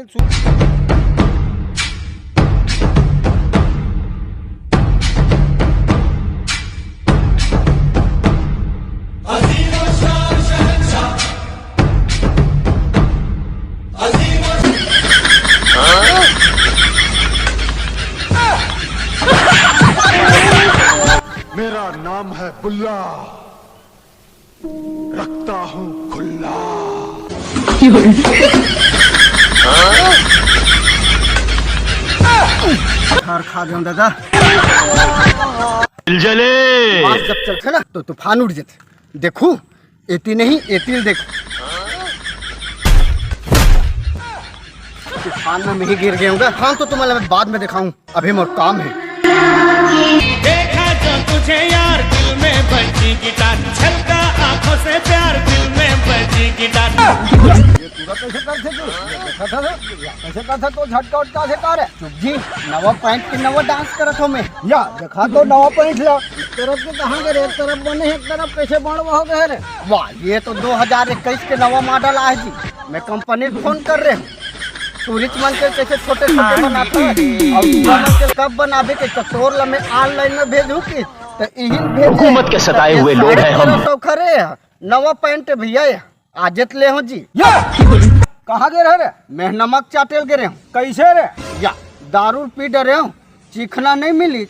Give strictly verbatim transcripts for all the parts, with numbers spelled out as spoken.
मेरा नाम है बुल्ला, रखता हूँ खुल्ला। खार खा गया दादा। जले। बास जब चलथे ना तो तूफान उठ जाथे। देखू, एती नहीं, एती ल देखू। तूफान में मैं ही गिर गया हूँ। तूफान तो तुम्हें मैं बाद में दिखाऊं, अभी मोर काम है। देखा जो तुझे यार, दिल में बजी गिटार, छलका आंखों से प्यार, दिल में बजी गिटार। ये पूरा कैसे करथे तू? देखा था ना? कैसे करथे तो झटका उटका से कर? चुप जी, नवा पैंट के नवा डांस करत हो मैं। या, देखा तो नवा पैंट ला। एक तरफ के कहाँ गए रे? एक तरफ बने, एक तरफ कैसे बड़वा हो गए रे? वाह, ये तो दो हज़ार इक्कीस के नवा मॉडल आए जी। मैं कंपनी फोन कर रहे हूँ। टूरिस्ट मन के कैसे छोटे छोटे बनाता है, और तू मन के कब बनाबे के, तो तोर ला मैं ऑनलाइन में भेजू की, तो इहिन भेजे। हुकूमत के सताए हुए लोग हैं हम। साढ़े तेरह सौ खरे है, नवा पैंट है भैया, ये आजेत ले हो जी। या, कहाँ गए रहे रे? मैं नमक चाटेल गे रहे हूँ। कैसे रे? या, दारू पी डरे हूँ, चिखना नहीं मिली।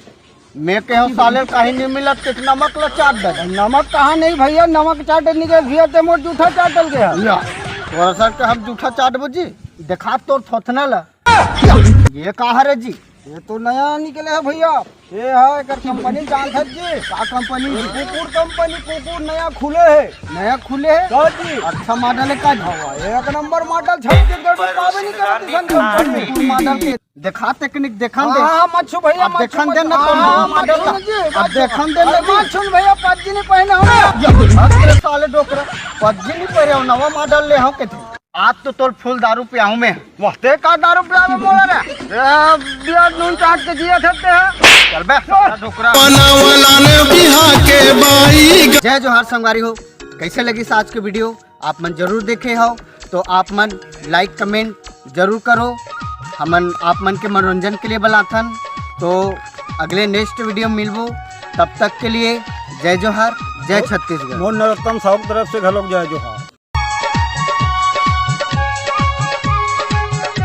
मैं कहे हूँ साले काहे नहीं मिलत, के नमक ला चाट दे। नमक कहाँ नहीं भैया, नमक चाटे नहीं गए भैया, ते मोर जूठा चाटल गया। या, तोरा सर के हम जूठा चाटबो जी, देखा तोर थोथना ला। ये कहाँ रे जी? ये तो नया निकले है भैया। ये है एकर कंपनी जानत हस जी? का कंपनी? कुकुर कंपनी, कुकुर नया खुले है। नया खुले है? का जी? अच्छा मॉडल है का जी? हाँ, एक नंबर मॉडल, छत्तीसगढ़ में पावे नहीं करत इसन कंपनी। कुकुर मॉडल के देखा टेक्निक, देखन दे। हाँ, मत छू भैया, अब मत छू, देखन मत दे ना छू। तो हाँ, मॉडल मत छू का। जी, अब मत छू। देखन दे अरे ना मत जी। छू भैया, पगड़ी नहीं पहने हो ना। अरे साले डोकरा, पगड़ी नहीं पहने हो, नवा मॉडल ले हो के थे। आज तो तोल फुल दारू पियाहूं मैं। वाह, ते का दारू पियावे मोला रे? ए, बियर नून चाट के जिए सकते हैं। चल बे, साला डोकरा। पनावला ने बिहा के बाई। जय जोहार संगवारी हो, कैसे लगिस आज के वीडियो? आप मन जरूर देखे हो तो आप मन लाइक कमेंट जरूर करो। हमन आप मन के मनोरंजन के लिए बनाथन, तो अगले नेक्स्ट वीडियो में मिलबो। तब तक के लिए जय जोहार, जय छत्तीसगढ़। मोर नरोत्तम साहू की तरफ से घलोक जय जोहार।